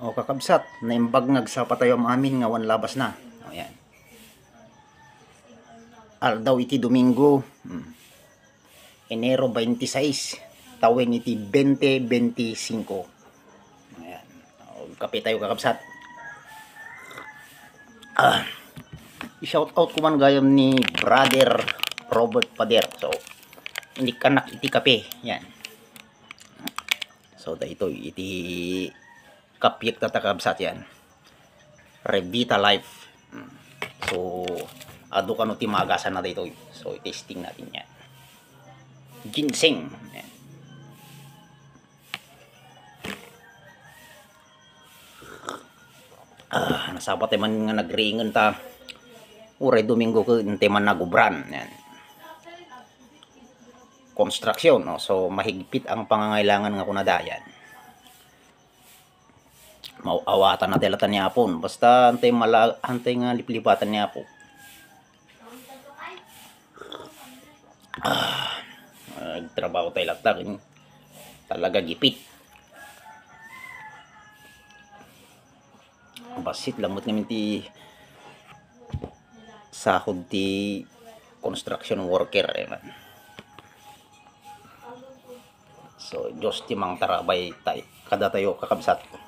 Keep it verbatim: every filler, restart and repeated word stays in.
O kakabsat, naimbag nga agsapa tayo amin nga awan labas na. O yan. Aldaw iti Domingo, hmm. Enero twenty-six, tawen iti twenty twenty-five. Ayan. O, kape tayo kakabsat. Ah, i-shout out ko man gayam ni Brother Robert Pader. So, inikkanak iti kape. Yan. So, daytoy iti kapiek ta kakabsat yan. Revita Life. Mm. So, adu kano ti magasana daytoy. So, i-testing natin yan. Ginseng. Yan. Ah, nasapa tayo man nga nagriingan ta. Uray Domingo ko, intay man nagubran. Yan. Construction, no? So, mahigpit ang pangangailangan nga kunada yan. Mauawatan na tayo latta ni Apo. Basta antay mala-, antay nga liplipatan ni Apo. Ah, nagtrabaho tayo latta, kin-, talaga gipit. Basit lang met ngamin ti sahod ti construction worker, eh, man. So, Diyos ti mangtarabay tay-, kadatayo, kakabsat.